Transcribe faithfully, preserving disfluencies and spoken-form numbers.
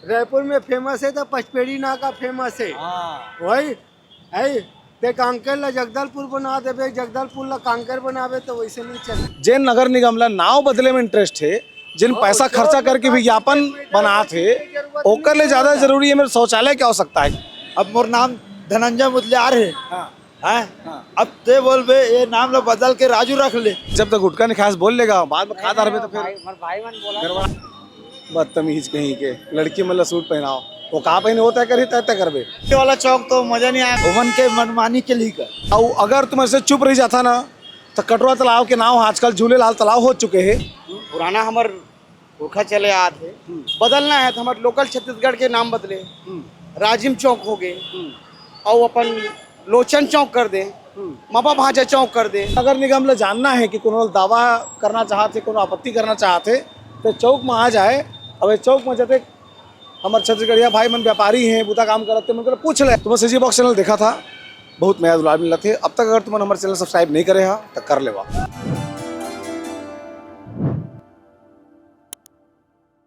रायपुर में फेमस है तो पचपेड़ी नाका फेमस है। हाँ। वही है, ते कांकेर ला जगदलपुर बना देबे, जगदलपुर ला कांकेर बनाबे तो वैसे नहीं चले। जेन नगर निगम ला नाव बदले में इंटरेस्ट है, जिन हाँ, पैसा खर्चा करके विज्ञापन बनात है, ओकर ले ज्यादा जरूरी है मेरे शौचालय की आवश्यकता है। अब मोर नाम धनंजय मुदलियार है। हाँ। हैं? हाँ। अब ते बोलबे ये नाम ला बदल के राजू रख ले। जब तक गुटखा नहीं खास बोल लेगा, बाद में खा डारबे तो फिर भाई, हमारे भाई मन बोला। बदतमीज कहीं के, लड़की मन ला सूट पहनाओ, वो का पहने होता है करी तय तय करबे। ये वाला चौक तो मजा नहीं आया, ओमन के मनमानी के लिए कर। और अगर तुम ऐसे चुप रह जाता ना, तो कटरा तालाब के नाव आजकल झूलेलाल तालाब हो चुके हैं। पुराना हमर पुरखा चले आत है, बदलना है तो हमारे लोकल छत्तीसगढ़ के नाम बदले। राजिम चौक हो गए, और अपन लोचन चौक कर दे, ममा भांजा चौक कर दे। नगर निगम ला जानना है कि कोनो दावा करना चाहत है, कोनो आपत्ति करना चाहत है, तो चौक में आ जाए। अब ये चौक में जते हमर छत्तीसगढ़िया भाई मन व्यापारी हैं, बुता काम करत हैं, मन कर पूछ ले। तुमन सीजी बॉक्स चैनल देखा था, बहुत मया दुलार मिलत है। अब तक अगर तुमन हमर चैनल सब्सक्राइब नहीं करे हा, तो कर लेवा।